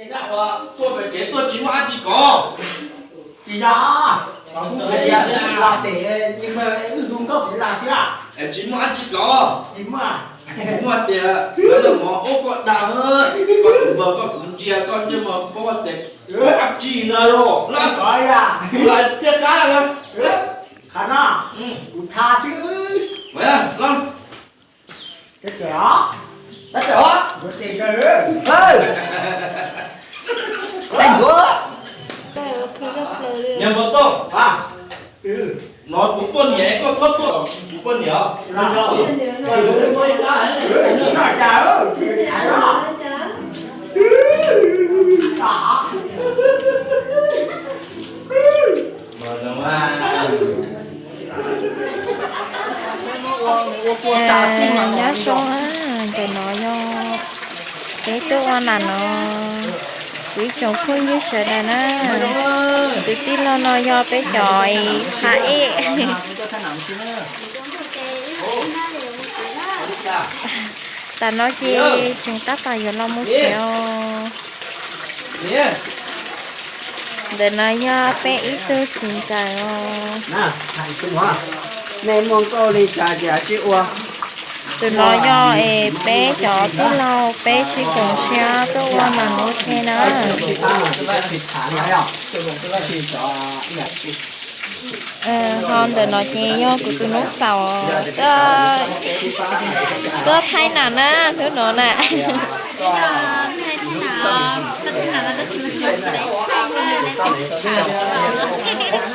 Tuaj pem kev tuaj tsis muaj dab tsi kov. Tsis yog, los pem ces wb hu nkauj kev los xwb. Tsis muaj dab tsi kov. Tsis muaj. Muaj tias lawv mov ub koj dag, koj kuv npawg koj kuv ntsia koj ntsej muag paub tias dab tsi no los lawv thiaj qab na. Qhov no kuv tha xwb. Los, tab tom, tab tom, tab tom, niag npawg Tooj, no kuv poj niam koj txhob tuaj, kuv poj niam, nyob zoo, ntawm no yog peb tuaj ua nam no, kuv ib tsoom phooj ywg sawv daws na, tus tij laug no yog peb cov qha ej. Tam no ces tseem tab tom yuav los mus tsev os. Ntawm no yog peb ib tug txiv ntxawm os. Nej muaj nkauj li cas ces sib ua. Tus no yog es peb cov tij laug peb sib koom siab tuaj ua nam no thiab na. Ho ntawm no ces yog kuv tus nus xaus, tuaj thaij nam na, hnub no na.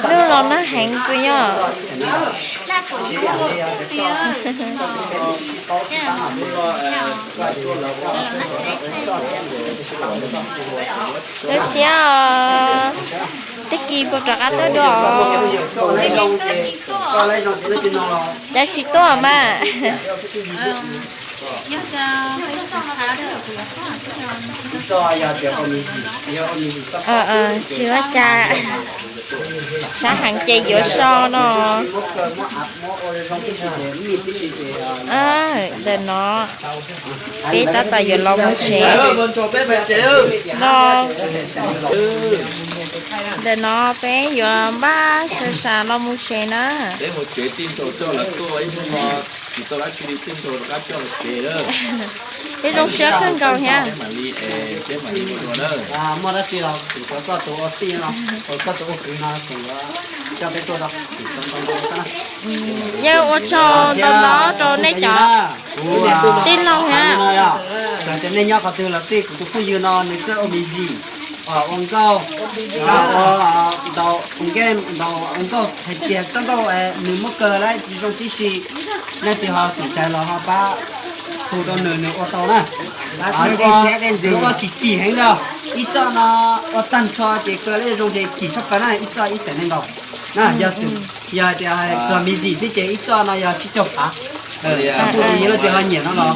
Ntuj los nag heev kawg yog. Zoo siab os. Tag kis puas rov qab tuaj dua os? Cas tsis tuaj mas? Tsis ua cas, sab heev ces yuav so no. Ntawm no peb tab tom yuav los mus tsev no. Ntawm no peb yuav npaj sas sas los mus tsev na. Peb zoo siab kawg nkaus thiab. Yog ua tsaug ntau ntau rau nej cov tij laug thiab. Txawm tias nej nyob qhov twg los xij, kuv tus phooj ywg no nws txawj ua music, ua nkauj, ua ntaus game, ntaus ua nkauj hais tias txoj nkauj nws muab kaw lawm tsis zoo tib si. Leej twg ho xom txais los ho pab hu rau nws, nws ua tau na. Nws ua kim kim heev na, ib txoj no ua tag nrho ces kaw lawm zoo ces kim tshaj plaws na, ib txoj ib xees nees nkaum na. Yog xwm, yog hais tias txog music xwb ces ib txoj no yog tsib caug phav. Tab sis yog leej twg ho nyiam no los,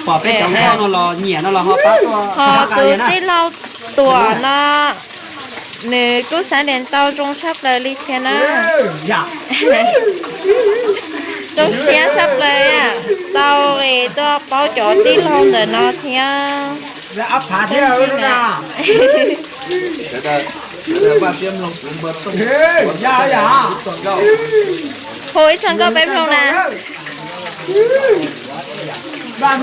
pom peb cov nkauj no los nyiam no los ho pab tuaj. Ho tus tij laug Tuam no nws kuj xav niam tau zoo tshaj plaws li thiab na. Zoo siab tshaj plaws, tau tuaj paub cov tij laug ntawm no thiab. Hu ib txoj nkauj peb mloog na. Tau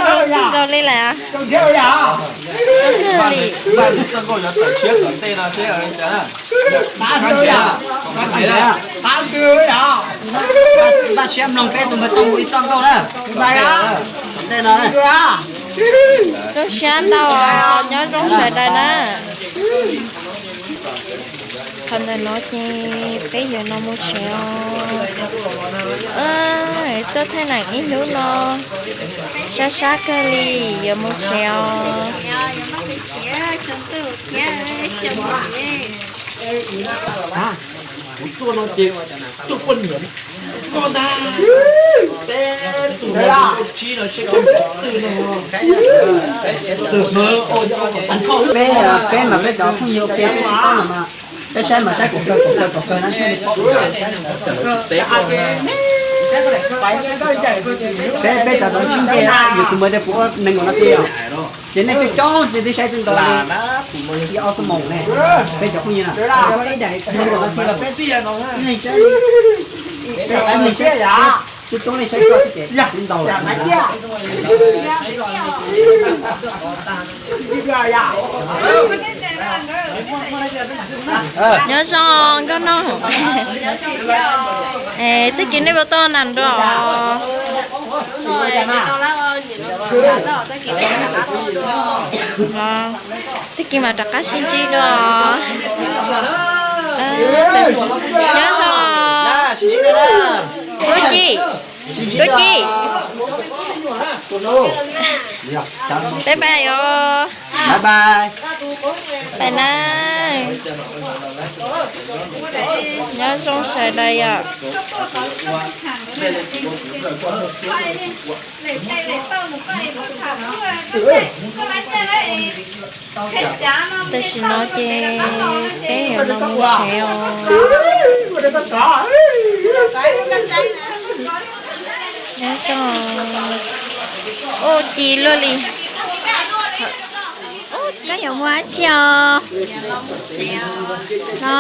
zoo kawg li lawm. Zoo kawg li. Npaj siab mloog peb tus npawg Tooj ib txoj nkauj na. Tom ntej no. Zoo siab ntau, nyob zoo sawv daws na. Qhov ntawm no ces peb yuav no mus tsev os. Tuaj thaij nam ib hnub no sab sab kawg li, yuav mus tsev os. Kuv tuaj no ces tuaj poj niam koj ntag. Peb tus tsib no seb koj twg no. Peb, peb mas peb cov phooj ywg peb tsis paub no mas. Peb saib mas saib kom kawg kom kawg kom kawg na, saib li peb, peb cov tod sib nce, yus tsis mus tej puas ua neeg nkaus no tiag yom. Ces nej coob coob ces twb saib twb ntau li ib ob xuab moos ne. Peb cov phooj ywg na, ib daim neeg nkaus no tiag los peb ib leeg saib li, peb ib leeg saib twb coob leej saib txog xwb ces twb ntau lawm. Nyob zoo nkauj Noog. Tag kis nej puas tau nas nrog? Tag kis mam rov qab sib ntsib dua. Nyob zoo. Tub Ci, Tub Ci. Peb pais os. Pais na. Nyob zoo sawv daws yom. Tam sim no ces peb yuav los mus tsev os. Nyob zoo. Ua ci luaj li. Koj yuav mus dab tsi os? No.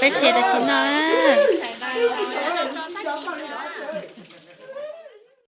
Peb tsev tam sim no.